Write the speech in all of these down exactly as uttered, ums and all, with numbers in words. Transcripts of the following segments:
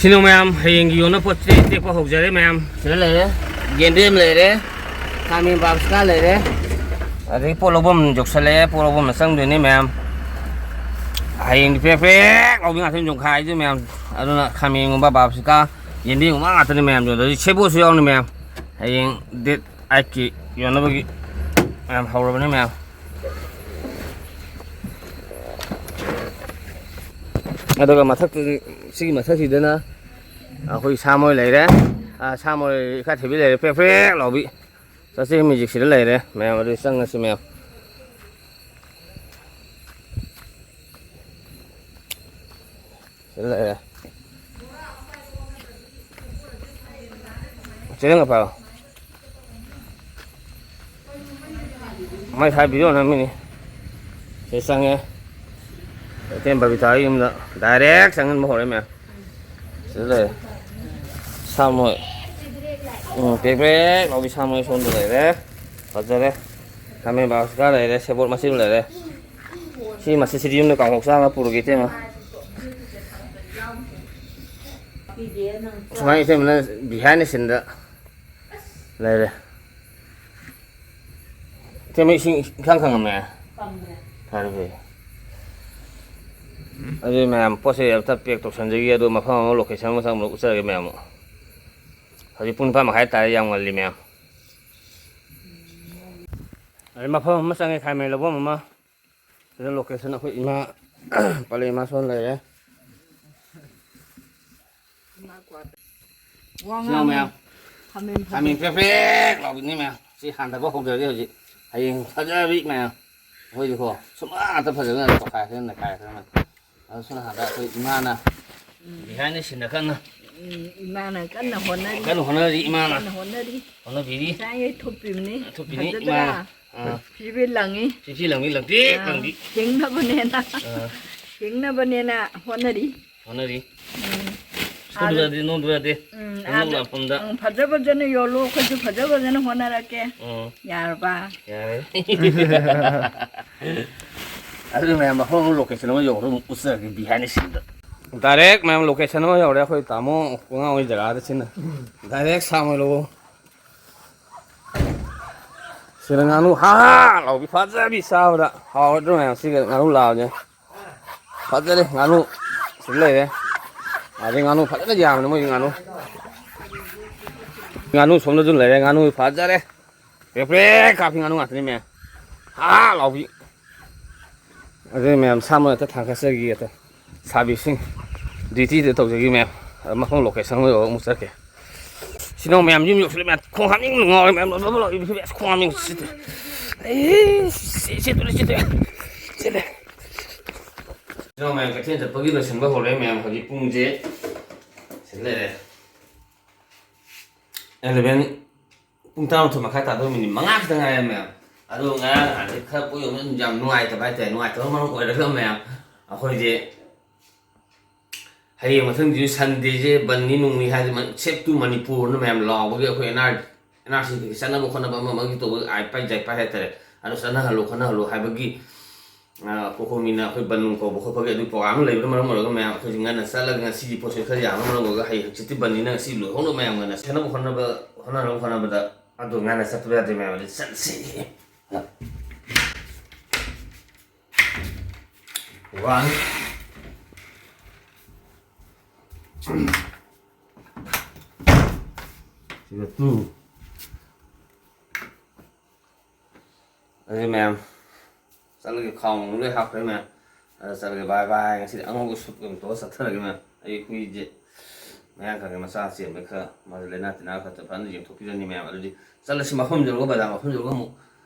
ꯁꯤꯅ ꯃꯌꯥꯝ, ꯍꯌꯦꯡꯒꯤ ꯌꯣꯟꯅꯕ ꯄꯣꯠ ꯆꯩ ꯇꯦꯛꯄ ꯍꯧꯖꯔꯦ ꯃꯌꯥꯝ꯫ ꯁꯤꯗ ꯂꯩꯔꯦ, ꯌꯦꯟꯗꯦꯝ ꯂꯩꯔꯦ, ꯈꯥꯃꯦꯟ ꯕꯥꯞꯁꯀꯥ ꯂꯩꯔꯦ, ꯑꯗꯒꯤ ꯄꯣꯠ ꯂꯧꯐꯝ ꯌꯧꯁꯜꯂꯛꯑꯦ, ꯄꯣꯠ ꯂꯧꯐꯝꯗ ꯆꯪꯗꯣꯏꯅꯤ ꯃꯌꯥꯝ꯫ ꯍꯌꯦꯡꯗꯤ ꯄ꯭ꯔꯦꯛ ꯄ꯭ꯔꯦꯛ ꯂꯥꯎꯕꯤ ꯉꯥꯛꯇꯅꯤ ꯌꯣꯟꯈꯥꯏꯗꯣꯏ ꯃꯌꯥꯝ꯫ ꯑꯗꯨꯅ ꯈꯥꯃꯦꯟꯒꯨꯝꯕ ꯕꯥꯞꯁꯀꯥ, ꯌꯦꯟꯗꯦꯝꯒꯨꯝꯕ ꯉꯥꯛꯇꯅꯤ ꯃꯌꯥꯝ ꯌꯣꯟꯗꯣꯏꯁꯦ꯫ ꯁꯦꯕꯣꯠꯁꯨ ꯌꯥꯎꯅꯤ ꯃꯌꯥꯝ꯫ ꯍꯌꯦꯡ ꯗꯦꯠ ꯑꯩꯠꯀꯤ ꯌꯣꯟꯅꯕꯒꯤ ꯃꯌꯥꯝ ꯍꯧꯔꯕꯅꯤ ꯃꯌꯥꯝ꯫ ꯑꯗꯨꯒ ꯃꯊꯛꯇ, ꯁꯤꯒꯤ ꯃꯊꯛꯁꯤꯗꯅ ꯑꯩꯈꯣꯏ ꯁꯥ ꯃꯔꯣꯏ ꯂꯩꯔꯦ꯫ ꯑꯥ, ꯁꯥ ꯃꯔꯣꯏ ꯏꯀꯥꯏꯊꯕꯤ ꯂꯩꯔꯦ, ꯄ꯭ꯔꯦꯛ ꯄ꯭ꯔꯦꯛ ꯂꯥꯎꯕꯤ꯫ ꯆꯠꯆꯦ ꯃ꯭ꯌꯨꯖꯤꯛꯁꯤꯗ ꯂꯩꯔꯦ ꯃꯌꯥꯝ, ꯑꯗꯨ ꯆꯪꯉꯁꯤ ꯃꯌꯥꯝ꯫ ꯁꯤꯗ ꯂꯩꯔꯦ꯫ ꯆꯦ ꯅꯪ ꯄꯥꯏꯔꯣ꯫ ꯃꯥꯏ ꯁꯥꯏ ꯚꯤꯗꯤꯑꯣ ꯅꯝꯃꯤꯅꯤ꯫ ꯁꯤ ꯆꯪꯉꯦ꯫ ꯏꯇꯩ ꯕꯕꯤꯇꯥꯒꯤ ꯌꯨꯝꯗ ꯗꯥꯏꯔꯦꯛ ꯆꯪꯍꯟꯕ ꯍꯧꯔꯦ ꯃꯌꯥꯝ꯫ ꯁꯤꯗ ꯂꯩꯔꯦ꯫ ꯁꯥ ꯃꯔꯣꯏ꯫ ꯎꯝ, ꯄ꯭ꯔꯦꯛ ꯄ꯭ꯔꯦꯛ ꯂꯥꯎꯕꯤ ꯁꯥ ꯃꯔꯣꯏ ꯁꯣꯝꯗ ꯂꯩꯔꯦ꯫ ꯐꯖꯔꯦ꯫ ꯈꯥꯃꯦꯟ ꯕꯥꯁꯀꯥ ꯂꯩꯔꯦ, ꯁꯦꯕꯣꯠ ꯃꯆꯦꯠ ꯑꯃ ꯂꯩꯔꯦ꯫ ꯁꯤ ꯃꯆꯦꯠꯁꯤꯗꯤ ꯌꯨꯝꯗ ꯀꯥꯡꯍꯧ ꯆꯥꯅꯕ ꯄꯨꯔꯒꯦ ꯏꯇꯩꯃ꯫ ꯁꯨꯃꯥꯏꯅ ꯏꯇꯩꯃꯅ behind the scene ꯗ ꯂꯩꯔꯦ꯫ ꯏꯇꯩꯃ ꯏꯁꯤꯡ ꯏꯀꯪ ꯀꯪꯉꯝꯃꯦ꯫ ꯀꯪꯗ꯭ꯔꯦ꯫ ꯐꯔꯦ ꯐꯔꯦ꯫ ꯑꯗꯨ ꯃꯌꯥꯝ ꯄꯣꯠ ꯆꯩ ꯑꯝꯇ pack ꯇꯧꯁꯟꯖꯈꯤ, ꯑꯗꯨ ꯃꯐꯝ ꯑꯃ location ꯑꯃ ꯆꯪꯕꯗ ꯎꯠꯆꯔꯒꯦ ꯃꯌꯥꯝ꯫ ꯍꯧꯖꯤꯛ ꯄꯨꯡ ꯅꯤꯄꯥꯟ ꯃꯈꯥꯏ ꯇꯥꯔꯦ, ꯌꯥꯝ ꯉꯜꯂꯤ ꯃꯌꯥꯝ꯫ ꯑꯗꯩ ꯃꯐꯝ ꯑꯃ ꯆꯪꯉꯦ, ꯈꯥꯃꯦꯟ ꯂꯧꯐꯝ ꯑꯃ꯫ ꯁꯤꯗ location ꯑꯩꯈꯣꯏ ꯏꯃꯥ, ꯄꯂꯦꯝ ꯏꯃꯥ ꯁꯣꯟ ꯂꯩꯔꯦ꯫ ꯋꯥ ꯁꯤ ꯌꯦꯡꯉꯨ ꯉꯥꯡꯉꯨ꯫ ꯃꯌꯥꯝ꯫ ꯈꯥꯃꯦꯟ ꯈꯥꯃꯦꯟ ꯐꯖ- ꯄ꯭ꯔꯦꯛ ꯄ꯭ꯔꯦꯛ ꯂꯥꯎꯕꯤꯅꯤ ꯃꯌꯥꯝ꯫ ꯁꯤ ꯍꯥꯟꯊꯕ ꯍꯧꯖꯔꯒꯦ ꯍꯧꯖꯤꯛ꯫ ꯍꯌꯦꯡ ꯐꯖꯕꯤ ꯃꯌꯥꯝ꯫ ꯑꯩꯈꯣꯏꯗꯤꯀꯣ ꯁꯨꯃꯥꯡ ꯉꯥꯛꯇ ꯐꯖꯕ ꯉꯥꯛꯇ ꯇꯧꯈꯥꯏꯔꯛꯇꯅ ꯅꯩꯈꯥꯏꯔꯛꯇꯅ꯫ ꯑꯗꯨ ꯁꯣꯝ ꯅꯥꯀꯟꯗ ꯑꯩꯈꯣꯏ ꯏꯃꯥꯅ behind the scene ꯗ ꯀꯟꯅ ꯎꯝ, ꯏꯃꯥꯅ ꯀꯟꯅ ꯍꯣꯠꯅꯔꯤ꯫ ꯀꯟꯅ ꯍꯣꯠꯅꯔꯤ ꯏꯃꯥꯅ꯫ ꯀꯟꯅ ꯍꯣꯠꯅꯔꯤ꯫ ꯍꯣꯠꯅꯕꯤꯔꯤ꯫ ꯉꯁꯥꯏ ꯊꯨꯞꯄꯤꯕꯅꯤ꯫ ꯊꯨꯞꯄꯤꯅꯤ ꯐꯖꯗ꯭ꯔꯥ? ꯏꯃꯥꯅ꯫ ꯑꯥ꯫ ꯐꯤꯕꯤ ꯂꯪꯉꯤ꯫ ꯐꯤꯐꯤ ꯂꯪꯕꯤ ꯂꯪꯇ꯭ꯔꯤꯛ ꯑꯥ, ꯂꯪꯕꯤ꯫ ꯍꯤꯡꯅꯕꯅꯦꯅ꯫ ꯑꯥ꯫ ꯍꯤꯡꯅꯕꯅꯦꯅ ꯍꯣꯠꯅꯔꯤ꯫ ꯍꯣꯠꯅꯔꯤ꯫ ꯎꯝ꯫ ꯁꯨꯗ꯭ꯔꯗꯤ ꯑꯥꯗ ꯅꯣꯝꯗ꯭ꯔꯗꯤ꯫ ꯎꯝ, ꯅꯣꯝ ꯑꯥꯗ꯫ ꯂꯥꯛꯐꯝꯗ꯫ ꯎꯝ, ꯐꯖ ꯐꯖꯅ ꯌꯣꯜꯂꯨ, ꯑꯩꯈꯣꯏꯁꯨ ꯐꯖ ꯐꯖꯅ ꯍꯣꯠꯅꯔꯛꯀꯦ꯫ ꯎꯝ꯫ ꯌꯥꯔꯕ? ꯌꯥꯔꯦ꯫ ꯑꯗꯨ ꯃꯌꯥꯝ ꯃꯐꯝ ꯑꯃ location ꯑꯃ ꯌꯧꯔꯒ ꯑꯃꯨꯛ ꯎꯠꯆꯔꯒꯦ behind the scene the. Direct ꯃꯌꯥꯝ location ꯑꯃ ꯌꯧꯔꯦ, ꯑꯩꯈꯣꯏ ꯇꯥꯃꯣ ꯄꯨꯡꯉꯥꯡ ꯍꯣꯏ ꯖꯒꯥꯗ ꯁꯤꯅ꯫ Direct ꯁꯥꯃꯣꯏ ꯂꯧꯕ꯫ ꯁꯤꯗ ꯉꯥꯅꯨ ꯍꯥ ꯍꯥ ꯂꯥꯎꯕꯤ ꯐꯖꯕꯤ ꯆꯥꯕꯗ ꯍꯥꯎꯔꯗ꯭ꯔꯣ ꯃꯌꯥꯝ ꯁꯤꯒ ꯉꯥꯅꯨ ꯂꯥꯕꯁꯦ꯫ ꯐꯖꯔꯦ ꯉꯥꯅꯨ꯫ ꯁꯤꯗ ꯂꯩꯔꯦ꯫ ꯑꯗꯩ ꯉꯥꯅꯨ ꯐꯖꯅ ꯌꯥꯝꯕꯅꯦ ꯃꯣꯏꯒꯤ ꯉꯥꯅꯨ꯫ ꯉꯥꯅꯨ ꯁꯣꯝꯗꯁꯨ ꯂꯩꯔꯦ꯫ ꯉꯥꯅꯨ ꯐꯖꯔꯦ꯫ ꯄ꯭ꯔꯦꯛ ꯄ꯭ꯔꯦꯛ ꯀꯥꯞꯄꯤ ꯉꯥꯅꯨ ꯉꯥꯛꯇꯅꯤ ꯃꯌꯥꯝ꯫ ꯍꯥ ꯂꯥꯎꯕꯤ꯫ ꯑꯗꯨꯅꯤ ꯃꯌꯥꯝ ꯁꯥ ꯃꯔꯛꯇ ꯊꯥꯡꯒꯠꯆꯈꯤꯒꯦ ꯑꯗꯣ꯫ ꯁꯥꯕꯤꯁꯤꯡ duty ꯗ ꯇꯧꯖꯈꯤ ꯃꯌꯥꯝ꯫ ꯑꯗ ꯃꯐꯝ location ꯑꯃ ꯌꯧꯔꯒ ꯑꯃꯨꯛ ꯆꯠꯀꯦ꯫ ꯁꯤꯅ ꯃꯌꯥꯝ ꯌꯨꯝ ꯌꯧꯁꯤꯜꯂꯦ ꯃꯌꯥꯝ꯫ ꯈꯣꯡ ꯍꯥꯝꯅꯤꯡꯕꯅ ꯉꯥꯎꯔꯦ ꯃꯌꯥꯝ꯫ ꯂꯣꯏ, ꯂꯣꯏ, ꯂꯣꯏ, ꯂꯣꯏ, ꯈꯣꯡ ꯍꯥꯝꯅꯤꯡꯕ ꯁꯤꯗꯤ꯫ ꯑꯩ ꯁꯤ, ꯁꯤ, ꯁꯤ, ꯁꯤ, ꯁꯤ, ꯁꯤ꯫ ꯁꯤꯅ ꯃꯌꯥꯝ ꯀꯩꯊꯦꯜ ꯆꯠꯄꯒꯤ ꯂꯣꯏꯁꯤꯟꯕ ꯍꯧꯔꯦ ꯃꯌꯥꯝ꯫ ꯍꯧꯖꯤꯛ ꯄꯨꯡꯁꯦ ꯁꯤ ꯂꯩꯔꯦ꯫ Eleven, ꯄꯨꯡ ꯇꯔꯥꯃꯥꯊꯣꯏ ꯃꯈꯥꯏ ꯇꯥꯗꯧ ꯃꯤꯅꯤꯠ ꯃꯉꯥ ꯈꯛꯇ ꯉꯥꯏꯔꯦ ꯃꯌꯥꯝ꯫ ꯑꯗꯣ ꯉꯔꯥꯡ ꯅꯍꯥꯟꯗꯩ ꯈꯔ ꯄꯣꯠ ꯌꯣꯟꯕ ꯑꯗꯨꯝ ꯌꯥꯝ ꯅꯨꯡꯉꯥꯏꯇꯕ ꯍꯥꯏꯇꯥꯔꯦ꯫ ꯅꯨꯡꯉꯥꯏꯇꯕ ꯃꯔꯝ ꯑꯣꯏꯔꯒ ꯃꯌꯥꯝ ꯑꯩꯈꯣꯏꯁꯦ ꯍꯌꯦꯡ ꯃꯊꯪꯗꯤ Sunday ꯁꯦ ꯕꯟꯅꯤ ꯅꯨꯡꯅꯤ ꯍꯥꯏꯗꯤ ꯃ-, Save to Manipur ꯅ ꯃꯌꯥꯝ ꯂꯥꯎꯕꯒꯤ ꯑꯩꯈꯣꯏ and R, and R C ꯒꯤ ꯆꯠꯅꯕ ꯈꯣꯠꯅꯕ ꯑꯃ ꯑꯃꯒꯤ ꯇꯧꯕ ꯑꯥꯏ ꯄꯥꯏ ꯖꯥꯏ ꯄꯥꯏ ꯍꯥꯏꯇꯥꯔꯦ꯫ ꯑꯗꯨ ꯆꯠꯅꯍꯜꯂꯨ ꯈꯣꯠꯅꯍꯜꯂꯨ ꯍꯥꯏꯕꯒꯤ, ꯑ, ꯀꯣꯀꯣꯃꯤꯅ ꯑꯩꯈꯣꯏ ꯕꯟ ꯅꯨꯡ ꯀꯧꯕ ꯈꯣꯠꯄꯒꯤ ꯑꯗꯨ program ꯑꯃ ꯂꯩꯕꯅ ꯃꯔꯝ ꯑꯣꯏꯔꯒ ꯃꯌꯥꯝ ꯑꯩꯈꯣꯏꯁꯤ ꯉꯟꯅ ꯆꯠꯂꯒ ꯉꯁꯤꯒꯤ ꯄꯣꯠꯁꯦ ꯈꯔ ꯌꯥꯝꯕꯅ ꯃꯔꯝ ꯑꯣꯏꯔꯒ ꯍꯌꯦꯡ ꯍꯪꯆꯤꯠꯇꯤ ꯕꯟꯅꯤꯅ ꯉꯁꯤ ꯂꯣꯏꯍꯧꯅꯕ ꯃꯌꯥꯝ ꯉꯟꯅ ꯁꯦꯟꯅꯕ ꯈꯣꯠꯅꯕ, ꯍꯣꯠꯅꯅꯕ ꯍꯣꯠꯅꯕꯗ ꯑꯗꯨ ꯉꯟꯅ ꯆꯠꯇꯕ ꯌꯥꯗꯦ ꯃꯌꯥꯝ꯫ ꯑꯗꯨ ꯆꯠꯁꯤ꯫ One. ꯁꯤꯒ two. ꯑꯗꯨꯗꯤ ꯃꯌꯥꯝ ꯆꯠꯂꯒꯦ, ꯈꯥꯎ ꯅꯨꯡ ꯂꯣꯏ ꯍꯥꯞꯈ꯭ꯔꯦ ꯃꯌꯥꯝ꯫ ꯑꯗ ꯆꯠꯂꯒꯦ, bye bye꯫ ꯉꯁꯤꯗꯤ ꯑꯉꯧꯕ ꯁꯨꯠ ꯑꯣꯏꯅ ꯇꯧꯔ ꯆꯠꯊꯔꯒꯦ ꯃꯌꯥꯝ꯫ ꯑꯩ ꯍꯨꯏꯁꯦ ꯃꯌꯥꯡ ꯈꯔ ꯈꯔ ꯃꯆꯥ ꯆꯦꯟꯕ ꯈꯔ ꯃꯥꯁꯦ ꯂꯥꯏꯅꯥ ꯇꯤꯟꯅꯥ ꯈꯔ ꯐꯖꯅ ꯌꯦꯡꯊꯣꯛꯄꯤꯔꯅꯤ ꯃꯌꯥꯝ꯫ ꯑꯗꯨꯗꯤ ꯆꯠꯂꯁꯤ, ꯃꯐꯝ ꯌꯧꯔꯒ, ꯕꯖꯥꯔ ꯃꯐꯝ ꯌꯧꯔꯒ ꯑꯃꯨꯛ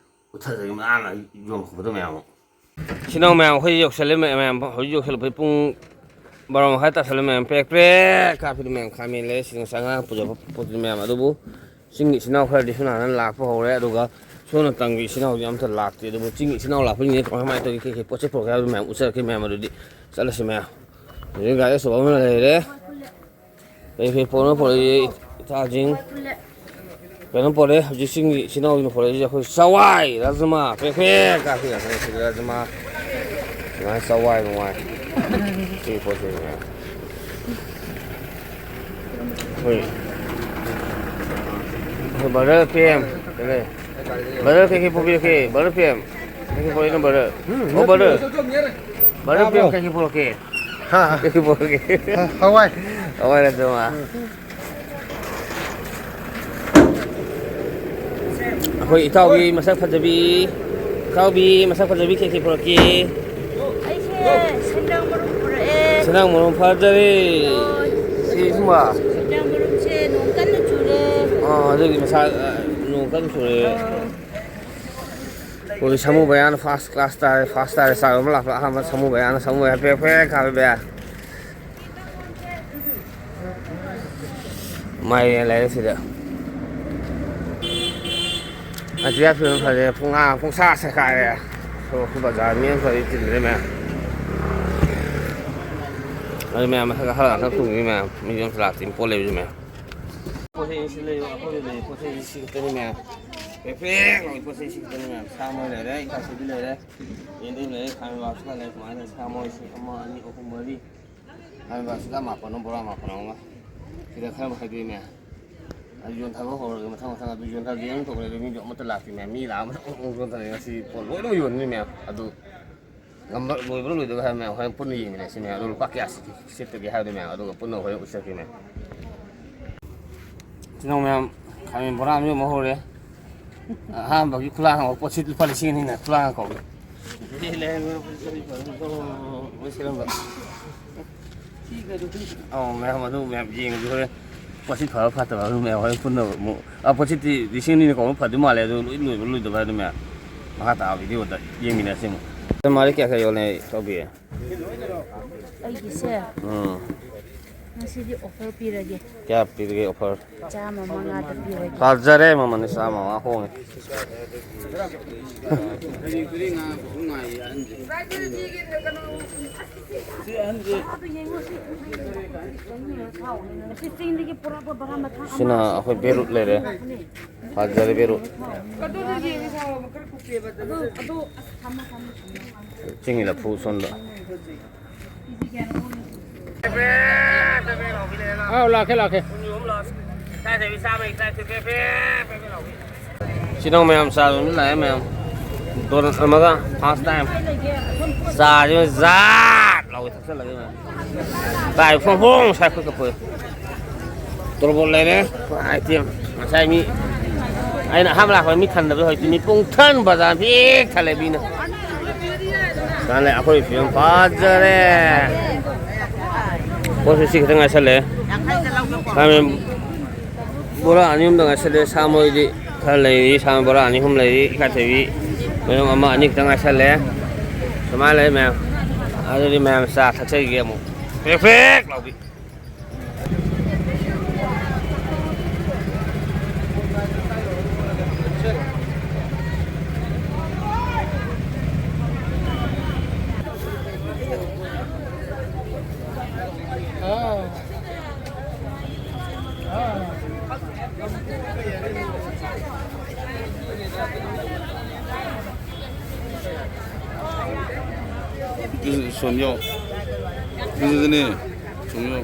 ꯎꯠꯊꯖꯒꯦ ꯃꯌꯥꯝꯅ ꯌꯣꯟ ꯈꯣꯠꯄꯗꯣ ꯃꯌꯥꯝ ꯑꯃꯨꯛ꯫ ꯏꯆꯤꯟ ꯏꯅꯥꯎ ꯃꯌꯥꯝ, ꯑꯩꯈꯣꯏ ꯌꯧꯁꯜꯂꯦ ꯃꯌꯥꯝ, ꯍꯧꯖꯤꯛ ꯌꯧꯁꯜꯂꯛꯄꯩ ꯄꯨꯡ ꯕꯥꯔꯣ ꯃꯈꯥꯏ ꯇꯥꯁꯜꯂꯦ ꯃꯌꯥꯝ꯫ ꯄ꯭ꯔꯦꯛ ꯄ꯭ꯔꯦꯛ ꯀꯥꯞꯄꯤꯗꯣ ꯃꯌꯥꯝ, ꯈꯥꯃꯦꯟ ꯂꯩꯔꯦ, ꯁꯤꯗ ꯉꯁꯥꯏ ꯉꯔꯥꯡ ꯄꯨꯖꯕ ꯄꯣꯠꯇꯨꯗꯤ ꯃꯌꯥꯝ꯫ ꯑꯗꯨꯕꯨ ꯆꯤꯡꯒꯤ ꯏꯆꯤꯟ ꯏꯅꯥꯎ ꯈꯔꯗꯤ ꯁꯣꯝ ꯅꯥꯀꯟꯗ ꯂꯥꯛꯄ ꯍꯧꯔꯦ꯫ ꯑꯗꯨꯒ ꯁꯣꯝ ꯅꯥꯀꯟꯒꯤ ꯏꯆꯤꯟ ꯏꯅꯥꯎꯗꯤ ꯑꯝꯇ ꯂꯥꯛꯇꯦ꯫ ꯑꯗꯨꯕꯨ ꯆꯤꯡꯒꯤ ꯏꯆꯤꯟ ꯏꯅꯥꯎ ꯂꯥꯛꯄꯅꯤꯅ ꯀꯃꯥꯏ ꯀꯃꯥꯏꯅ ꯇꯧꯔꯤ, ꯀꯩ ꯀꯩ ꯄꯣꯠ ꯆꯩ ꯄꯨꯔꯛꯀꯦ ꯍꯥꯏꯕꯗꯨ ꯃꯌꯥꯝ ꯎꯠꯆꯔꯛꯀꯦ ꯃꯌꯥꯝ꯫ ꯑꯗꯨꯗꯤ ꯆꯠꯂꯁꯤ ꯃꯌꯥꯝ꯫ ꯍꯧꯖꯤꯛ ꯒꯥꯔꯤ ꯑꯆꯧꯕ ꯑꯃ ꯂꯩꯔꯦ꯫ ꯀꯩ ꯀꯩ ꯄꯣꯠꯅꯣ ꯄꯨꯔꯛꯏ ꯏꯇꯥꯁꯤꯡ? ꯀꯩꯅꯣ ꯄꯣꯔꯛꯑꯦ ꯍꯧꯖꯤꯛ ꯆꯤꯡꯒꯤ ꯏꯆꯤꯟ ꯏꯅꯥꯎꯁꯤꯡꯅ ꯄꯣꯔꯛꯏꯁꯦ꯫ ꯑꯩꯈꯣꯏ ꯆꯋꯥꯏ, ꯔꯥꯖꯃꯥ, ꯄ꯭ꯔꯦꯛ ꯄ꯭ꯔꯦꯛ ꯀꯥꯞꯄꯤ ꯉꯥꯛꯇꯅꯤ ꯁꯤꯗ ꯔꯥꯖꯃꯥ꯫ ꯁꯨꯃꯥꯏꯅ ꯆꯋꯥꯏ ꯅꯨꯡꯋꯥꯏ꯫ ꯁꯤꯒꯤ ꯄꯣꯠꯁꯦ ꯃꯌꯥꯝ꯫ Brother P M. ꯕ꯭ꯔꯗꯔ ꯀꯩꯀꯩ ꯄꯨꯕꯤꯔꯛꯀꯦ? Brother P M. ꯀꯩꯀꯩ ꯄꯨꯔꯛꯏꯅꯣ ꯕ꯭ꯔꯗꯔ? ꯎꯝ, ꯑꯣ, ꯕ꯭ꯔꯗꯔ꯫ ꯕ꯭ꯔꯗꯔ ꯄꯤ ꯑꯦꯝ ꯇꯥꯕ꯭ꯔꯣ? ꯀꯩꯀꯩ ꯄꯨꯔꯛꯀꯦ? ꯍꯥ, ꯍꯥ꯫ ꯀꯩꯀꯩ ꯄꯨꯔꯛꯀꯦ? ꯍ-, ꯍꯋꯥꯏ꯫ ꯍꯋꯥꯏ ꯅꯠꯇ꯭ꯔꯣ, ꯃꯥ? ꯎꯝ꯫ ꯑꯩꯈꯣꯏ ꯏꯇꯥꯎꯕꯤ ꯃꯁꯛ ꯐꯖꯕꯤ, ꯏꯇꯥꯎꯕꯤ ꯃꯁꯛ ꯐꯖꯕꯤ ꯀꯩ ꯀꯩ ꯄꯨꯔꯛꯀꯦ? ꯑꯩꯁꯦ ꯁꯦꯟꯗ꯭ꯔꯥꯡ ꯃꯔꯨꯝ ꯄꯨꯔꯛꯑꯦ꯫ ꯁꯦꯟꯗ꯭ꯔꯥꯡ ꯃꯔꯨꯝ ꯐꯖꯔꯦ꯫ ꯍꯣꯏ꯫ ꯁꯤ ꯁꯨꯝꯕ? ꯁꯦꯟꯗ꯭ꯔꯥꯡ ꯃꯔꯨꯝꯁꯦ ꯅꯣꯡ ꯀꯟꯅ ꯆꯨꯔꯦ꯫ ꯑꯥ, ꯑꯗꯨꯒꯤ ꯃꯁꯥ, ꯑꯥ, ꯅꯣꯡ ꯀꯟꯅ ꯆꯨꯔꯦ꯫ ꯑꯥ꯫ ꯍꯧꯖꯤꯛ ꯁꯥꯃꯨ ꯕꯌꯥꯅ first class ꯇꯥꯔꯦ, first ꯇꯥꯔꯦ꯫ ꯆꯥꯛ ꯑꯃ ꯂꯥꯛꯄ ꯑꯍꯥꯟꯕ ꯁꯥꯃꯨ ꯕꯌꯥꯅ, ꯁꯥꯃꯨ ꯕꯌꯥ ꯄꯦꯛ ꯄꯦꯛ ꯀꯥꯝꯃꯦ ꯕꯌꯥ꯫ ꯃꯥꯏꯔꯦꯟ ꯂꯩꯔꯦ ꯁꯤꯗ꯫ ꯑꯇꯤꯌꯥ ꯐꯤꯕꯝ ꯐꯖꯩ, ꯄꯨꯡꯉꯥ-, ꯄꯨꯡꯁꯥ ꯁꯦꯈꯥꯏꯔꯦ꯫ ꯁꯣꯔꯣꯛꯁꯨ ꯕꯖꯥꯔ ꯃꯤ ꯑꯃ ꯐꯖꯅ ꯆꯤꯟꯗ꯭ꯔꯦ ꯃꯌꯥꯝ꯫ ꯑꯗꯨ ꯃꯌꯥꯝ ꯃꯊꯛꯇ ꯍꯜꯂꯛꯑꯒ ꯇꯣꯡꯉꯤ ꯃꯌꯥꯝ꯫ ꯃꯤ ꯑꯃꯁꯨ ꯂꯥꯛꯇꯦ, ꯄꯣꯠ ꯂꯩꯕꯁꯨ ꯃꯌꯥꯝ꯫ ꯄꯣꯠ ꯆꯩ ꯁꯤ ꯂꯩꯕ, ꯑꯩꯈꯣꯏꯗ ꯂꯩꯕ ꯄꯣꯠ ꯆꯩ ꯁꯤ ꯈꯛꯇꯅꯤ ꯃꯌꯥꯝ꯫ ꯄꯦꯛ ꯄꯦꯛ ꯂꯥꯎꯏ ꯄꯣꯠ ꯆꯩ ꯁꯤ ꯈꯛꯇꯅꯤ ꯃꯌꯥꯝ꯫ ꯁꯥ ꯃꯣꯏ ꯂꯩꯔꯦ, ꯏꯀꯥꯁꯤꯗꯤ ꯂꯩꯔꯦ, ꯌꯦꯟꯗꯦꯝ ꯂꯩꯔꯦ, ꯈꯥꯃꯦꯟ ꯕꯥꯁꯀ ꯂꯩꯔꯦ, ꯁꯨꯃꯥꯏꯅ ꯁꯥ ꯃꯣꯏ ꯁꯤ ꯑꯃ, ꯑꯅꯤ, ꯑꯍꯨꯝ, ꯃꯔꯤ꯫ ꯍꯥꯏꯔꯤꯕ ꯑꯁꯤꯗ ꯃꯥꯄꯟ ꯑꯃ, ꯕꯣꯔꯥ ꯃꯥꯄꯟ ꯑꯃꯒ꯫ ꯁꯤꯗ ꯈꯔ ꯍꯥꯏꯗꯣꯏꯅꯦ꯫ ꯑꯗꯨ ꯌꯣꯟꯊꯕ ꯍꯧꯔꯒꯦ, ꯃꯊꯪ ꯃꯊꯪ ꯑꯗꯨ ꯌꯣꯟꯊꯒꯦꯅ ꯇꯧꯕꯅꯦ, ꯑꯗꯨ ꯃꯤꯗꯣ ꯑꯃꯠꯇ ꯂꯥꯛꯇꯦꯅꯦ꯫ ꯃꯤ ꯂꯥꯛꯑ ꯃꯊꯪ ꯃꯊꯪ ꯌꯣꯟꯊꯔꯦ꯫ ꯉꯁꯤ ꯄꯣꯠ ꯂꯣꯏꯅꯃꯛ ꯌꯣꯟꯅꯤ ꯃꯌꯥꯝ꯫ ꯑꯗꯨ ꯉꯝꯕ, ꯂꯣꯏꯕ꯭ꯔꯥ ꯂꯣꯏꯗꯕ꯭ꯔꯥ ꯍꯥꯏꯕ ꯃꯌꯥꯝ ꯍꯣꯔꯦꯟ ꯄꯨꯟꯅ ꯌꯦꯡꯃꯤꯟꯅꯁꯤ ꯃꯌꯥꯝ꯫ ꯑꯗꯨ ꯂꯨꯄꯥ ꯀꯌꯥ ꯁꯤꯠꯀꯦ, ꯁꯤꯠꯇꯒꯦ ꯍꯥꯏꯕꯗꯨ ꯃꯌꯥꯝ꯫ ꯑꯗꯨꯒ ꯄꯨꯟꯅ ꯍꯣꯔꯦꯟ ꯎꯠꯆꯔꯛꯀꯦ ꯃꯌꯥꯝ꯫ ꯏꯆꯤꯟ ꯏꯅꯥꯎ ꯃꯌꯥꯝ, ꯈꯥꯃꯦꯟ ꯕꯣꯔꯥ ꯑꯃ ꯌꯣꯟꯕ ꯍꯧꯔꯦ꯫ ꯑꯍꯥꯟꯕꯒꯤ ꯈꯨꯂꯥꯡ ꯍꯧꯕ ꯄꯣꯠꯁꯤ ꯂꯨꯄꯥ ꯂꯤꯁꯤꯡ ꯑꯅꯤꯅ ꯈꯨꯂꯥꯡ ꯀꯧꯏ꯫ ꯑꯧ, ꯃꯌꯥꯝ ꯑꯗꯨ ꯃꯌꯥꯝ ꯌꯦꯡꯉꯁꯤ ꯍꯣꯔꯦꯟ꯫ ꯄꯣꯠꯁꯤ ꯐꯕ ꯐꯠꯇꯕ ꯑꯗꯨ ꯃꯌꯥꯝ ꯍꯣꯔꯦꯟ ꯄꯨꯟꯅ ꯑꯃꯨꯛ, ꯑ, ꯄꯣꯠꯁꯤꯗꯤ ꯂꯤꯁꯤꯡ ꯑꯅꯤꯅ ꯀꯧꯕ ꯐꯗꯣꯏ ꯃꯥꯜꯂꯦ, ꯑꯗꯨ ꯂꯣꯏ ꯂꯣꯏꯕ ꯂꯣꯏꯗꯕ ꯍꯥꯏꯗꯨ ꯃꯌꯥꯝ ꯃꯈꯥ ꯇꯥꯕ ꯚꯤꯗꯤꯑꯣꯗ ꯌꯦꯡꯃꯤꯟꯅꯁꯤ ꯑꯃꯨꯛ꯫ ꯃꯥꯗꯤ ꯀꯌꯥ ꯀꯌꯥ ꯌꯣꯜꯂꯦ, ꯏꯇꯥꯎꯕꯤ? ꯑꯩꯒꯤꯁꯦ ꯎꯝ꯫ ꯉꯁꯤꯗꯤ ꯑꯣꯐꯔ ꯄꯤꯔꯒꯦ꯫ ꯀꯌꯥ ꯄꯤꯔꯤꯒꯦ ꯑꯣꯐꯔ? ꯆꯥꯝꯃ ꯃꯉꯥꯗ ꯄꯤꯔꯒꯦ꯫ ꯐꯖꯔꯦ, ꯃꯃꯜꯅꯤ ꯆꯥꯝꯃ ꯃꯉꯥ ꯍꯣꯡꯉꯦ꯫ ꯁꯤ ꯑꯍꯟꯁꯦ꯫ ꯁꯤ ꯆꯤꯡꯗꯒꯤ ꯄꯨꯔꯛꯄ ꯕꯔꯥ ꯃꯊꯥ ꯑꯃ꯫ ꯁꯤꯅ ꯑꯩꯈꯣꯏ ꯕꯦꯔꯨꯠ ꯂꯩꯔꯦ꯫ ꯐꯖꯔꯦ ꯕꯦꯔꯨꯠ꯫ ꯑꯗꯨ, ꯑꯗꯨ, ꯑꯁ, ꯊꯝꯃꯣ, ꯊꯝꯃꯣ, ꯊꯝꯃꯣ꯫ ꯆꯤꯡꯒꯤ ꯂꯐꯨ ꯁꯣꯟꯕ꯫ ꯑꯥꯎ, ꯂꯥꯛꯀꯦ, ꯂꯥꯛꯀꯦ꯫ ꯏꯀꯥꯏꯗꯕꯤ ꯆꯥꯕ ꯏꯀꯥꯏ ꯐꯦ ꯐꯦ ꯐꯦ ꯐꯦ ꯐꯦ ꯂꯥꯎꯕꯤ꯫ ꯁꯤ ꯅꯪ ꯃꯌꯥꯝ ꯆꯥ ꯑꯗꯨꯝ ꯂꯥꯛꯑꯦ ꯃꯌꯥꯝ꯫ ꯗꯣꯅꯠ ꯑꯃꯒ ꯐꯥꯔꯁ ꯇꯥꯏꯝ꯫ ꯆꯥꯁꯤ ꯖꯥꯠ ꯂꯥꯎꯕꯤ ꯊꯛꯆꯜꯂꯒꯦ ꯃꯌꯥꯝ꯫ ꯇꯥꯏ ꯐꯣꯡ ꯐꯣꯡ ꯁꯥꯏ ꯈꯨꯠꯀ ꯄꯨꯔꯦ꯫ ꯇꯣꯔꯕꯣꯠ ꯂꯩꯔꯦ꯫ ꯄꯨꯔꯥ ꯑꯥꯏꯇꯦꯝ꯫ ꯉꯁꯥꯏ ꯃꯤ, ꯑꯩꯅ ꯑꯍꯥꯟꯕ ꯂꯥꯛꯄꯗ ꯃꯤ ꯊꯟꯗꯕꯗꯣ ꯍꯧꯖꯤꯛꯇꯤ ꯃꯤ ꯄꯨꯡ ꯊꯟ ꯕꯖꯥꯔ ꯄꯤꯛ ꯊꯜꯂꯦ ꯃꯤꯅ꯫ ꯆꯥꯅꯦ, ꯑꯩꯈꯣꯏ ꯐꯤꯕꯝ ꯐꯖꯔꯦ꯫ ꯄꯣꯠꯁꯨ ꯁꯤ ꯈꯤꯇꯪ ꯉꯥꯏꯁꯜꯂꯦ꯫ ꯈꯥꯃꯦꯟ ꯕꯣꯔꯥ ꯑꯅꯤ ꯑꯍꯨꯝꯗ ꯉꯥꯏꯁꯜꯂꯦ꯫ ꯁꯥ ꯃꯔꯣꯏꯗꯤ ꯈꯔ ꯂꯩꯔꯤ꯫ ꯁꯥ ꯃꯔꯣꯏ ꯕꯣꯔꯥ ꯑꯅꯤ ꯑꯍꯨꯝ ꯂꯩꯔꯤ꯫ ꯏꯀꯥꯏꯊꯕꯤ ꯃꯔꯨꯝ ꯑꯃ ꯑꯅꯤ ꯈꯤꯇꯪ ꯉꯥꯏꯁꯜꯂꯦ꯫ ꯁꯨꯃꯥꯏꯅ ꯂꯩ ꯃꯌꯥꯝ꯫ ꯑꯗꯨꯗꯤ ꯃꯌꯥꯝ ꯆꯥ ꯊꯛꯆꯈꯤꯒꯦ ꯑꯃꯨꯛ꯫ ꯄ꯭ꯔꯦꯛ ꯄ꯭ꯔꯦꯛ ꯂꯥꯎꯕꯤ꯫ ꯁꯣꯝ ꯌꯥꯎ꯫ ꯑꯗꯨꯗꯅꯦ꯫ ꯁꯣꯝ ꯌꯥꯎ꯫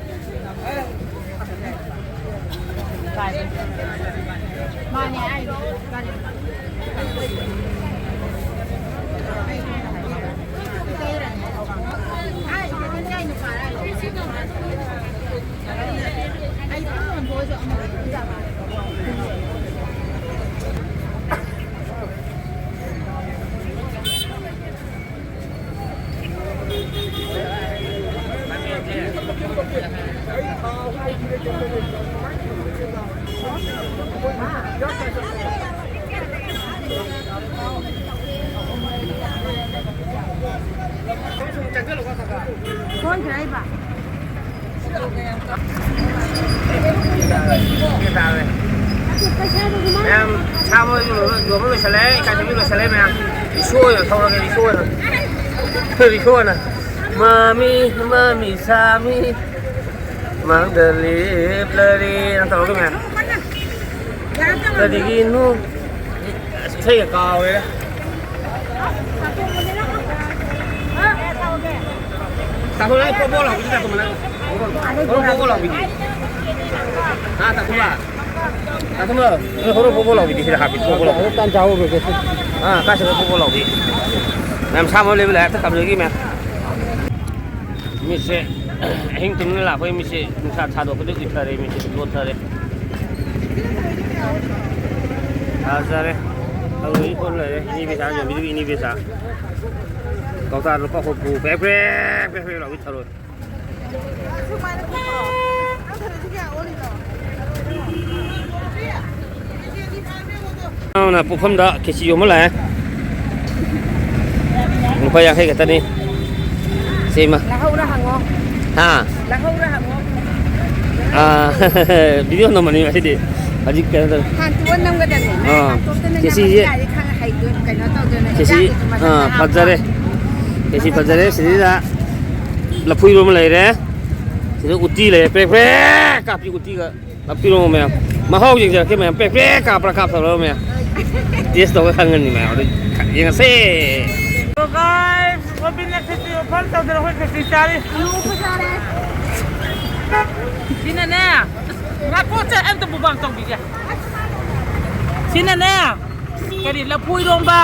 ꯁꯣꯏꯈ꯭ꯔꯦ ꯍꯥꯏꯕ꯫ ꯃꯌꯥꯝ ꯁꯥ ꯃꯔꯣꯏꯁꯨ ꯂꯣꯏ-, ꯌꯣꯟꯕ ꯂꯣꯏꯁꯜꯂꯦ, ꯏꯀꯥꯏꯊꯕꯤ ꯂꯣꯏꯁꯜꯂꯦ ꯃꯌꯥꯝ꯫ ꯔꯤꯛꯁꯣ ꯑꯣꯏꯅ ꯊꯧꯔꯒꯦ, ꯔꯤꯛꯁꯣ ꯑꯣꯏꯅ꯫ ꯔꯤꯛꯁꯣ ꯑꯣꯏꯅ꯫ ꯃꯃꯤ, ꯃꯃꯤ ꯁꯥꯃꯤ, ꯃꯥꯡꯗ ꯂꯦꯞꯂꯔꯦꯅ ꯇꯧꯔꯒ ꯃꯌꯥꯝ꯫ ꯀꯔꯤꯒꯤꯅꯣ? ꯑꯁ, ꯏꯁꯩꯒ ꯀꯥꯎꯔꯦꯗ꯫ ꯇꯥꯃꯣ, ꯅꯪ ꯄꯣꯄꯣ ꯂꯥꯎꯕꯤꯗꯤ ꯇꯥꯃꯣ, ꯅꯪ꯫ ꯄꯣꯄꯣ ꯂꯥꯎꯕꯤꯗꯤ꯫ ꯍꯥ, ꯇꯥꯊꯨꯝꯂꯥ? ꯇꯥꯊꯨꯝꯂꯥ? ꯅꯣꯏ ꯍꯣꯔꯣ ꯄꯣꯄꯣ ꯂꯥꯎꯕꯤꯗꯤ ꯁꯤꯗ ꯍꯥꯞꯄꯤ, ꯄꯣꯄꯣ ꯂꯥꯎꯕꯤ꯫ ꯇꯥꯟ ꯆꯥꯍꯧꯔꯣꯏꯒꯦ꯫ ꯑꯥ, ꯀꯥꯏ ꯆꯠꯈ꯭ꯔꯦ ꯄꯣꯄꯣ ꯂꯥꯎꯕꯤ? ꯃꯌꯥꯝ ꯁꯥ ꯃꯔꯣꯏ ꯂꯩꯕ ꯂꯥꯛꯑꯦ, ꯍꯦꯛꯇ ꯀꯥꯞꯅꯒꯤ ꯃꯌꯥꯝ꯫ ꯃꯤꯠꯁꯦ, ꯑꯍꯤꯡ ꯇꯨꯝꯗꯅ ꯂꯥꯛꯄꯒꯤ ꯃꯤꯠꯁꯦ ꯅꯨꯡꯁꯥ ꯊꯥꯗꯣꯛꯄꯗ ꯎꯏꯊꯔꯦ, ꯃꯤꯠꯁꯦ ꯂꯣꯠꯊꯔꯦ꯫ ꯐꯖꯔꯦ꯫ ꯊꯔꯣꯏ ꯑꯣꯟ ꯂꯩꯔꯦ꯫ ꯏꯅꯤ ꯕꯦꯁꯥ ꯌꯣꯟꯕꯤꯗꯨꯕꯨ ꯏꯅꯤ ꯕꯦꯁꯥ꯫ ꯀꯧꯇꯥ ꯂꯨꯄꯥ ꯍꯨꯝꯐꯨ꯫ ꯄ꯭ꯔꯦꯛ, ꯄ꯭ꯔꯦꯛ, ꯄ꯭ꯔꯦꯛ, ꯄ꯭ꯔꯦꯛ ꯂꯥꯎꯕꯤ ꯊꯔꯣꯏ꯫ ꯅꯪꯅ ꯄꯣꯠꯐꯝꯗ ꯈꯦꯆꯤ ꯌꯣꯟꯕ ꯂꯥꯛꯑꯦ꯫ ꯂꯨꯄꯥ ꯌꯥꯡꯈꯩ ꯈꯛꯇꯅꯤ꯫ ꯁꯤꯃ꯫ ꯂꯧꯍꯧꯔ ꯍꯪꯉꯣ꯫ ꯍꯥ? ꯂꯧꯍꯧꯔ ꯍꯪꯉꯣ꯫ ꯑꯥ, video ꯅꯝꯕꯅꯤ ꯉꯁꯤꯗꯤ꯫ ꯍꯧꯖꯤꯛ ꯀꯩꯅꯣ ꯇꯧꯔꯦ꯫ ꯍꯥꯟꯇꯣꯛꯑ ꯅꯝꯒꯗꯕꯅꯤ꯫ ꯑꯥ꯫ ꯍꯥꯟꯇꯣꯛꯇꯅ ꯈꯦꯆꯤꯁꯦ, ꯅꯝꯃꯗꯤ ꯀꯥꯏꯗꯩ ꯈꯪ-, ꯍꯩꯗꯣꯏꯅꯣ, ꯀꯩꯅꯣ ꯇꯧꯗꯣꯏꯅꯣ꯫ ꯈꯦꯆꯤ, ꯍꯤꯗꯥꯛꯀꯤ ꯑꯥ, ꯃꯆꯜ ꯐꯖꯔꯦ꯫ ꯍꯥꯞꯄ꯫ ꯈꯦꯆꯤ ꯐꯖꯔꯦ꯫ ꯁꯤꯗꯩꯗ ꯂꯐꯨ ꯏꯔꯣꯝꯕ ꯂꯩꯔꯦ꯫ ꯁꯤꯗ ꯎꯇꯤ ꯂꯩꯔꯦ꯫ ꯄ꯭ꯔꯦꯛ ꯄ꯭ꯔꯦꯛ ꯀꯥꯞꯄꯤ ꯎꯇꯤꯒ꯫ ꯂꯐꯨ ꯏꯔꯣꯝꯕ ꯃꯌꯥꯝ꯫ ꯃꯍꯥꯎ ꯌꯦꯡꯖꯔꯛꯀꯦ ꯃꯌꯥꯝ꯫ ꯄ꯭ꯔꯦꯛ ꯄ꯭ꯔꯦꯛ ꯀꯥꯞꯄ꯭ꯔꯥ ꯀꯥꯞꯇꯕ꯭ꯔꯥ ꯃꯌꯥꯝ꯫ Taste ꯇꯧꯔꯒ ꯈꯪꯒꯅꯤ ꯃꯌꯥꯝ꯫ ꯑꯗꯨ ꯌꯦꯡꯉꯁꯦ꯫ So guys, ꯒꯣꯕꯤꯟꯗ ꯈꯦꯆꯤ offer ꯇꯧꯗꯅ ꯑꯩꯈꯣꯏ ꯈꯦꯆꯤ ꯆꯥꯔꯤ꯫ ꯁꯤꯅꯅꯦ, ꯉꯥꯏꯈꯣ, ꯁꯦ, ꯑꯝꯇ ꯃꯨꯛꯕꯥꯡ ꯇꯧꯕꯤꯒꯦ꯫ ꯁꯤꯅꯅꯦ, ꯀꯔꯤ, ꯂꯐꯨ ꯏꯔꯣꯝꯕ꯫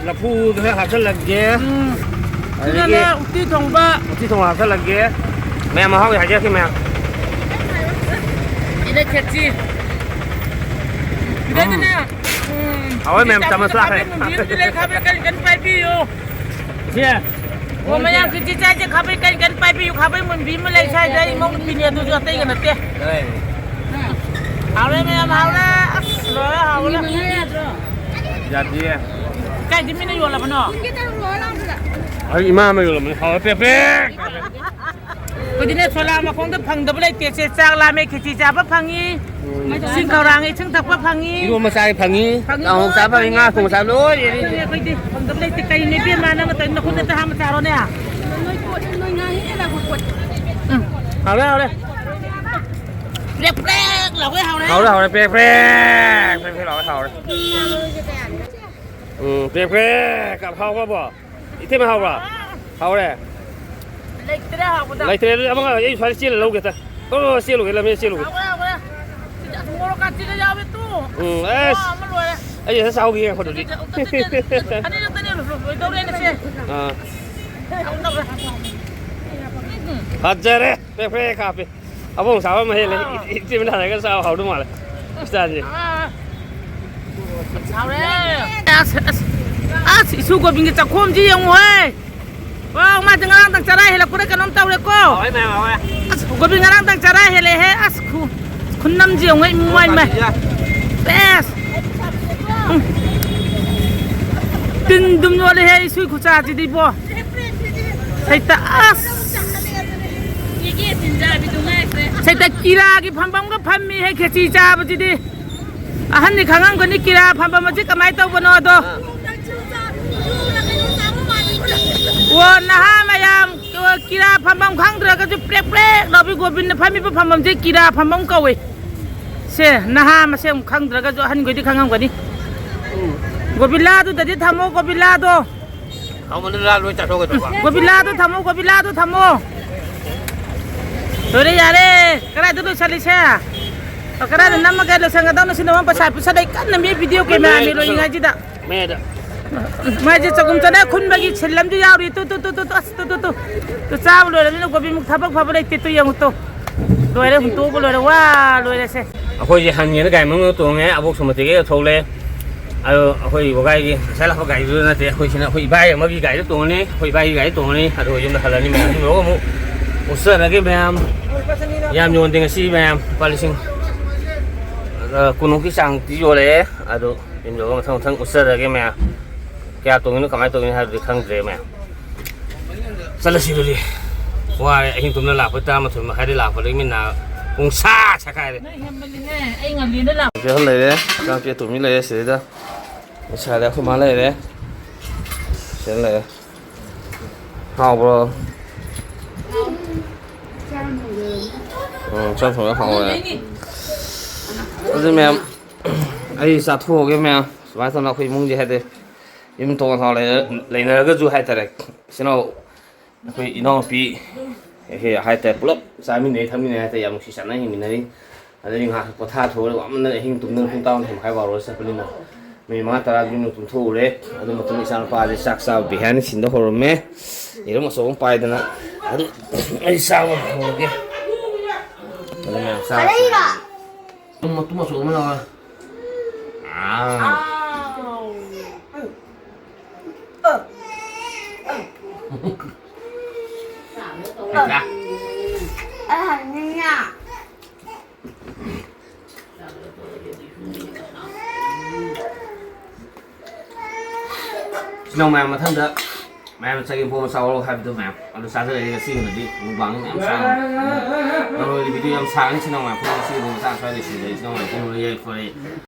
ꯂꯐꯨꯗꯨ ꯈꯔ ꯍꯥꯞꯆꯜꯂꯒꯦ꯫ ꯎꯝ꯫ ꯑꯗꯒꯤ ꯁꯤꯅꯅꯦ, ꯎꯇꯤ ꯊꯣꯡꯕ꯫ ꯎꯇꯤ ꯊꯣꯡꯕ ꯍꯥꯞꯆꯜꯂꯒꯦ꯫ ꯃꯌꯥꯝ ꯃꯍꯥꯎꯒꯤ ꯍꯥꯏꯖꯔꯛꯀꯦ ꯃꯌꯥꯝ꯫ ꯁꯤꯅ ꯈꯦꯆꯤ꯫ ꯁꯤꯗꯩꯗꯅꯦ, ꯎꯝ꯫ ꯎꯝ, ꯍꯥꯎꯋꯦ ꯃꯌꯥꯝ, ꯆꯥꯃꯁ ꯂꯥꯛꯈ꯭ꯔꯦ꯫ ꯈꯥꯕꯩ ꯃꯨꯟꯕꯤ ꯑꯃꯗꯤ ꯂꯩ, ꯈꯥꯕꯩ ꯀꯟ ꯀꯟ ꯄꯥꯏꯕꯤꯌꯨ꯫ ꯏꯆꯦ꯫ ꯑꯣ, ꯃꯌꯥꯝ ꯈꯦꯆꯤ ꯆꯥꯏꯁꯦ ꯈꯥꯕꯩ ꯀꯟ ꯀꯟ ꯄꯥꯏꯕꯤꯌꯨ꯫ ꯈꯥꯕꯩ ꯃꯨꯟꯕꯤ ꯑꯃ ꯂꯩ ꯁ꯭ꯋꯥꯏꯗ, ꯏꯃꯧ ꯅꯨꯄꯤꯅꯦ, ꯑꯗꯨꯁꯨ ꯑꯇꯩꯒ ꯅꯠꯇꯦ꯫ ꯀꯗꯥꯏꯗꯒꯤ? ꯍꯥꯎꯔꯦ ꯃꯌꯥꯝ, ꯍꯥꯎꯔꯦ꯫ ꯑꯁ, ꯂꯣꯏꯔꯦ, ꯍꯥꯎꯕꯅ꯫ ꯌꯥꯗꯤꯌꯦ꯫ ꯀꯥꯏꯗ ꯃꯤꯅ ꯌꯣꯜꯂꯕꯅꯣ? ꯑꯩ ꯏꯃꯥ ꯑꯃ ꯌꯣꯜꯂꯝꯕꯅꯤ꯫ ꯍꯥꯎꯋꯦ, ꯄꯦ ꯄꯦ꯫ ꯑꯩꯈꯣꯏꯗꯤꯅꯦ, ꯁꯣꯂꯥ ꯃꯈꯣꯡꯗ ꯐꯪꯗꯕ ꯂꯩꯇꯦ꯫ ꯁꯦ, ꯆꯥꯛ ꯂꯥꯝꯃꯦ, ꯈꯦꯆꯤ ꯆꯥꯕ ꯐꯪꯉꯤ꯫ ꯎꯝ꯫ ꯏꯁꯤꯡ ꯈꯧꯔꯥꯡꯉꯦ, ꯏꯁꯤꯡ ꯊꯛꯄ ꯐꯪꯉꯤ꯫ ꯏꯔꯣꯝꯕ ꯆꯥꯕ ꯐꯪꯉꯤ, ꯐꯪꯉꯤ, ꯀꯥꯡꯍꯧ ꯆꯥꯕ ꯐꯪꯉꯤ, ꯉꯥ ꯊꯣꯡꯕ ꯆꯥꯕ ꯂꯣꯏ ꯌꯥꯅꯤ꯫ ꯑꯗꯨꯅꯦ ꯑꯩꯈꯣꯏꯗꯤ ꯐꯪꯗꯕ ꯂꯩꯇꯦ꯫ ꯀꯩꯅꯣ ꯏꯕꯦꯝꯃ, ꯅꯪꯅ ꯇꯧꯔꯤ ꯅꯈꯨꯠ ꯅꯠꯇ ꯍꯥꯝꯃ ꯆꯥꯔꯣꯅꯦ꯫ ꯅꯣꯏ ꯀꯣꯠ, ꯅꯣꯏ ꯉꯥ ꯍꯦꯛ ꯂꯥꯛꯄ ꯀꯣꯠ꯫ ꯎꯝ꯫ ꯍꯥꯎꯔꯦ, ꯍꯥꯎꯔꯦ꯫ ꯄ꯭ꯔꯦꯛ ꯄ꯭ꯔꯦꯛ ꯂꯥꯎꯒꯩ ꯍꯥꯎꯔꯦ꯫ ꯍꯥꯎꯔꯦ, ꯍꯥꯎꯔꯦ, ꯄ꯭ꯔꯦꯛ ꯄ꯭ꯔꯦꯛ, ꯄ꯭ꯔꯦꯛ ꯄ꯭ꯔꯦꯛ ꯂꯥꯎꯒꯩ ꯍꯥꯎꯔꯦ꯫ ꯎꯝ, ꯄ꯭ꯔꯦꯛ ꯄ꯭ꯔꯦꯛ ꯀꯥꯞ ꯍꯥꯎꯈ꯭ꯔꯕꯣ? ꯏꯇꯩꯃ ꯍꯥꯎꯕ꯭ꯔꯣ? ꯍꯥꯎꯔꯦ? ꯂꯩꯇ꯭ꯔꯦ ꯍꯥꯎꯕꯗ꯫ ꯂꯩꯇ꯭ꯔꯦ, ꯑꯗꯨꯗꯤ ꯑꯃꯒ ꯑꯩ ꯁ꯭ꯋꯥꯏꯗ ꯆꯦꯜꯂ ꯂꯧꯒꯦ ꯇ꯫ ꯑꯣ, ꯆꯦꯜꯂꯨꯒꯦ, ꯂꯝꯖꯦꯜ ꯆꯦꯜꯂꯨꯒꯦ꯫ ꯍꯥꯎꯔꯦ, ꯍꯥꯎꯔꯦ꯫ ꯀꯥꯇꯤꯒ ꯌꯥꯎꯔꯦ ꯇꯨ꯫ ꯎꯝ, ꯑꯁ꯫ ꯑꯁ꯫ ꯑꯃ ꯂꯣꯏꯔꯦ꯫ ꯑꯩ ꯉꯁꯥꯏ ꯆꯥꯍꯧꯈꯤꯒꯦ ꯉꯥꯏꯈꯣ ꯑꯗꯨꯗꯤ꯫ ꯑꯅꯤꯔꯛꯇꯅꯦ ꯂꯣꯏꯗꯧꯔꯦꯅꯦ ꯁꯦ꯫ ꯑꯥ꯫ ꯌꯥꯝ ꯇꯧꯔꯦ꯫ ꯐꯖꯔꯦ꯫ ꯄ꯭ꯔꯦꯛ ꯄ꯭ꯔꯦꯛ ꯀꯥꯞꯄꯦ꯫ ꯑꯕꯣꯛ ꯆꯥꯕ ꯑꯃ ꯍꯦꯜꯂꯦ꯫ ꯑꯥ꯫ ꯏ-, ꯏꯆꯦ ꯃꯤꯅꯥꯗꯒ ꯆꯥꯕ ꯍꯥꯎꯗꯧ ꯃꯥꯜꯂꯦ꯫ ꯏꯁꯇꯥꯏꯜꯁꯦ꯫ ꯑꯥ꯫ ꯍꯥꯎꯔꯦ꯫ ꯑꯁ, ꯑꯁ, ꯑꯁ, ꯏꯁꯨ ꯒꯣꯕꯤꯟꯒꯤ ꯆꯥꯛꯈꯣꯝꯁꯤ ꯌꯦꯡꯉꯨꯍꯦ꯫ ꯋꯥ, ꯃꯥꯗꯤ ꯉꯔꯥꯡꯗꯪ ꯆꯔꯥ ꯍꯦꯜꯂꯛꯄꯗ ꯀꯩꯅꯣꯝ ꯇꯧꯔꯦꯀꯣ꯫ ꯍꯥꯎꯋꯦ, ꯃꯌꯥꯝ ꯍꯥꯎꯋꯦ꯫ ꯑꯁ, ꯒꯣꯕꯤꯟ ꯉꯔꯥꯡꯗꯪ ꯆꯔꯥ ꯍꯦꯜꯂꯛꯑꯦꯍꯦ꯫ ꯑꯁ, ꯈꯨ-, ꯈꯨꯅꯝꯁꯤ ꯌꯦꯡꯉꯨꯍꯦ, ꯏꯃꯥꯏ, ꯏꯃꯥꯏ꯫ ꯕꯦꯁ꯫ ꯎꯝ꯫ ꯇꯤꯟ ꯗꯨꯝ ꯌꯣꯠꯂꯦꯍꯦ, ꯏꯁꯨ ꯈꯨꯆꯥꯁꯤꯗꯤꯕꯣ꯫ ꯍꯦꯛꯇ ꯑꯁ꯫ ꯁꯤꯗ ꯀꯤꯔꯥꯒꯤ ꯐꯝꯐꯝꯒ ꯐꯝꯃꯤꯍꯦ, ꯈꯦꯆꯤ ꯆꯥꯕꯁꯤꯗꯤ꯫ ꯑꯍꯟꯗꯤ ꯈꯪꯉꯝꯒꯅꯤ ꯀꯤꯔꯥ ꯐꯝꯐꯝ ꯑꯁꯤ ꯀꯃꯥꯏꯅ ꯇꯧꯕꯅꯣꯗꯣ꯫ ꯑꯣ, ꯅꯍꯥ ꯃꯌꯥꯝ, ꯑꯣ, ꯀꯤꯔꯥ ꯐꯝꯐꯝ ꯈꯪꯗ꯭ꯔꯒꯁꯨ ꯄ꯭ꯔꯦꯛ ꯄ꯭ꯔꯦꯛ ꯂꯥꯎꯕꯤ ꯒꯣꯕꯤꯟꯗ ꯐꯝꯃꯤꯕ ꯐꯝꯐꯝꯁꯦ ꯀꯤꯔꯥ ꯐꯝꯐꯝ ꯀꯧꯋꯦ꯫ ꯁꯦ, ꯅꯍꯥ ꯃꯁꯦꯟ ꯈꯪꯗ꯭ꯔꯒꯁꯨ ꯑꯍꯟꯈꯣꯏꯗꯤ ꯈꯪꯉꯝꯒꯅꯤ꯫ ꯎꯝ꯫ ꯒꯣꯕꯤꯂꯥꯗꯨꯗꯗꯤ ꯊꯝꯃꯣ, ꯒꯣꯕꯤꯂꯥꯗꯣ꯫ ꯍꯥꯎꯃꯟꯗꯅ ꯂꯣꯏ ꯆꯥꯊꯣꯛꯀꯗꯧꯕ꯫ ꯒꯣꯕꯤꯂꯥꯗꯣ ꯊꯝꯃꯣ, ꯒꯣꯕꯤꯂꯥꯗꯣ ꯊꯝꯃꯣ꯫ ꯂꯣꯏꯔꯦ, ꯌꯥꯔꯦ꯫ ꯀꯗꯥꯏꯗ ꯂꯣꯏꯁꯜꯂꯤꯁꯦ? ꯀꯗꯥꯏꯗ ꯅꯝꯃꯒ ꯂꯣꯏꯁꯟꯒꯗꯧꯅꯣ? ꯁꯤ ꯅꯃ ꯄꯩꯁꯥ ꯄꯤꯁꯜꯂꯛꯏ ꯀꯟꯅ ꯃꯤ ꯚꯤꯗꯤꯑꯣ ꯀꯦꯃꯦꯔꯥ ꯃꯦꯟ ꯂꯣꯏꯔꯤꯉꯩꯁꯤꯗ꯫ ꯃꯌꯥꯏꯗ꯫ ꯃꯥꯏꯁꯦ ꯆꯒꯨꯝ ꯆꯅꯥ ꯈꯨꯟꯕꯒꯤ ꯁꯤꯜ ꯑꯃꯁꯨ ꯌꯥꯎꯔꯤ꯫ Two, two, two, two, two, ꯑꯁ, ꯇꯨ, ꯇꯨ, ꯇꯨ꯫ ꯇꯨ ꯆꯥꯕ ꯂꯣꯏꯔꯕꯅꯤꯅ ꯀꯣꯕꯤꯃꯨꯛ ꯊꯕꯛ ꯐꯕ ꯂꯩꯇꯦ꯫ ꯇꯨ ꯌꯦꯡꯉꯨ ꯇꯨ꯫ ꯂꯣꯏꯔꯦ, ꯍꯨꯟꯇꯣꯛꯄ ꯂꯣꯏꯔꯦ꯫ ꯋꯥ, ꯂꯣꯏꯔꯦꯁꯦ꯫ ꯑꯩꯈꯣꯏꯁꯦ ꯍꯟꯒꯦꯅ ꯒꯥꯔꯤ ꯃꯅꯨꯡꯗ ꯇꯣꯡꯉꯦ꯫ ꯑꯕꯣꯛ ꯁꯣꯃꯇꯤꯒ ꯊꯣꯛꯂꯦ꯫ ꯑꯗꯣ ꯑꯩꯈꯣꯏ ꯋꯥꯒꯥꯏꯒꯤ ꯉꯁꯥꯏ ꯂꯥꯛꯄ ꯒꯥꯔꯤꯗꯨ ꯅꯠꯇꯦ꯫ ꯑꯩꯈꯣꯏꯁꯤꯅ ꯑꯩꯈꯣꯏ ꯏꯕꯥꯏ ꯑꯃꯒꯤ ꯒꯥꯔꯤꯗ ꯇꯣꯡꯉꯅꯤ꯫ ꯑꯩꯈꯣꯏ ꯏꯕꯥꯏꯒꯤ ꯒꯥꯔꯤꯗ ꯇꯣꯡꯉꯅꯤ꯫ ꯑꯗꯨꯒ ꯌꯨꯝꯗ ꯍꯜꯂꯅꯤ꯫ ꯃꯌꯥꯝꯁꯤ ꯂꯣꯏꯔꯒ ꯑꯃꯨꯛ ꯎꯠꯆꯔꯒꯦ ꯃꯌꯥꯝ꯫ ꯌꯥꯝ ꯌꯣꯟꯗꯦ ꯉꯁꯤ ꯃꯌꯥꯝ꯫ ꯂꯨꯄꯥ ꯂꯤꯁꯤꯡ, ꯑ, ꯀꯨꯟꯃꯨꯛꯀꯤ ꯆꯥꯡꯗꯤ ꯌꯣꯜꯂꯛꯑꯦ꯫ ꯑꯗꯣ ꯌꯨꯝ ꯌꯧꯔꯒ ꯃꯊꯪ ꯃꯊꯪ ꯎꯠꯆꯔꯒꯦ ꯃꯌꯥꯝ꯫ ꯀꯌꯥ ꯇꯣꯡꯉꯤꯅꯣ, ꯀꯃꯥꯏꯅ ꯇꯧꯉꯤꯅꯣ ꯍꯥꯏꯕꯗꯨꯗꯤ ꯈꯪꯗ꯭ꯔꯦ ꯃꯌꯥꯝ꯫ ꯆꯠꯂꯁꯤ ꯑꯗꯨꯗꯤ꯫ ꯋꯥꯔꯦ, ꯑꯍꯤꯡ ꯇꯨꯝꯅ ꯂꯥꯛꯄ ꯇꯔꯥꯃꯥꯊꯣꯏ ꯃꯈꯥꯏꯗ ꯂꯥꯛꯄꯗꯒꯤ ꯃꯤꯠ ꯅꯥ ꯄꯨꯡ ꯁꯥ ꯁꯥꯈꯥꯏꯔꯦ꯫ ꯅꯪ ꯍꯦꯟꯃꯜꯂꯤꯍꯦ, ꯑꯩ ꯉꯜꯂꯤꯅ ꯂꯥꯛ- ꯆꯦꯍꯟ ꯂꯩꯔꯦ, ꯆꯥꯛ ꯆꯦ ꯇꯨꯝꯃꯤ ꯂꯩꯔꯦ ꯁꯤꯗꯩꯗ꯫ ꯂꯩꯁꯥꯔꯦ, ꯑꯩꯈꯣꯏ ꯃꯥ ꯂꯩꯔꯦ꯫ ꯁꯤꯗ ꯂꯩꯔꯦ꯫ ꯍꯥꯎꯕ꯭ꯔꯣ? ꯎꯝ, ꯆꯥꯛ ꯊꯣꯡꯕ ꯍꯥꯎꯋꯦ꯫ ꯑꯗꯨ ꯃꯌꯥꯝ, ꯑꯩ ꯆꯥꯊꯣꯛꯑꯒꯦ ꯃꯌꯥꯝ꯫ ꯁꯨꯃꯥꯏꯅ ꯇꯧꯅ ꯑꯩꯈꯣꯏ ꯏꯃꯨꯡꯁꯦ ꯍꯥꯏꯗꯤ ꯌꯨꯝ ꯇꯣꯉꯥꯟ ꯇꯣꯉꯥꯟ ꯂꯩꯅ-, ꯂꯩꯅꯔꯒꯁꯨ ꯍꯥꯏꯇꯥꯔꯦ, ꯏꯆꯤꯟ ꯏꯅꯥꯎ, ꯑꯩꯈꯣꯏ ꯏꯅꯥꯎꯅꯨꯄꯤ ꯍꯦꯛ ꯍꯦꯛ ꯍꯥꯏꯇꯥꯔꯦ, ꯄꯨꯂꯞ ꯆꯥꯃꯤꯟꯅꯩ ꯊꯛꯃꯤꯟꯅꯩ ꯍꯥꯏꯇꯥꯔꯦ, ꯌꯥꯝ ꯅꯨꯡꯁꯤ ꯆꯥꯟꯅꯅ ꯍꯤꯡꯃꯤꯟꯅꯔꯤ꯫ ꯑꯗꯩꯗꯤ ꯉꯥꯏꯍꯥꯛ ꯄꯣꯊꯥꯊꯣꯛꯎꯔꯦ, ꯋꯥꯃꯟꯗꯅ ꯑꯍꯤꯡ ꯇꯨꯝꯗꯅ ꯄꯨꯡ ꯇꯔꯥꯃꯥꯊꯣꯏ ꯃꯈꯥꯏ ꯕꯥꯔꯣꯗ ꯆꯠꯄꯅꯤꯅ꯫ ꯃꯤꯅꯤꯠ ꯃꯉꯥ ꯇꯔꯥꯗꯤ ꯃꯅꯨꯡꯗ ꯇꯨꯝꯊꯣꯛꯎꯔꯦ꯫ ꯑꯗꯨ ꯃꯇꯨꯡꯗ ꯏꯆꯥꯅꯨꯄꯥꯁꯦ ꯆꯥꯛ ꯆꯥꯕ behind scene ꯗ ꯍꯧꯔꯝꯃꯦ꯫ ꯌꯦꯔꯨꯝ ꯑꯆꯧꯕ ꯑꯃ ꯄꯥꯏꯗꯅ꯫ ꯑꯗꯨ ꯑꯩ ꯆꯥꯕ ꯍꯧꯔꯒꯦ꯫ ꯑꯗꯨ ꯃꯌꯥꯝ ꯆꯥꯔꯁꯤ꯫ ꯀꯔꯤꯅꯣ? ꯇꯨꯝ, ꯃꯇꯨꯝ ꯑꯆꯧꯕ ꯑꯃ ꯂꯧꯔꯦ꯫ ꯑꯥ꯫ ꯍꯩꯇ꯭ꯔꯥ? ꯑꯩ ꯍꯥꯏꯅꯤꯡꯉꯦ꯫ ꯏꯆꯤꯟ ꯏꯅꯥꯎ ꯃꯌꯥꯝ, ꯃꯊꯪꯗ ꯃꯌꯥꯝꯅ ꯆꯒꯦꯝꯄꯣꯝꯕ ꯆꯥꯎꯔꯣ ꯍꯥꯏꯕꯗꯣ ꯃꯌꯥꯝ ꯑꯗꯨ ꯆꯥꯖꯔꯛꯑꯦ꯫ ꯉꯁꯤꯒꯤ ꯑꯣꯏꯅꯗꯤ mukbang ꯃꯌꯥꯝ ꯁꯥꯡꯉꯦ꯫ ꯅꯪ ꯍꯣꯏꯗꯤ video ꯌꯥꯝ ꯁꯥꯡꯉꯅꯤ꯫ ꯏꯆꯤꯟ ꯏꯅꯥꯎ ꯃꯌꯥꯝ ꯄꯨꯟꯅ ꯉꯁꯤꯒꯤꯗꯤ ꯃꯇꯥꯡ ꯁ꯭ꯋꯥꯏꯗ ꯂꯣꯏꯁꯤꯟꯖꯔꯦ꯫ ꯏꯆꯤꯟ ꯏꯅꯥꯎ ꯃꯌꯥꯝ ꯄꯨꯟꯅ ꯌꯥꯏꯐꯔꯦ꯫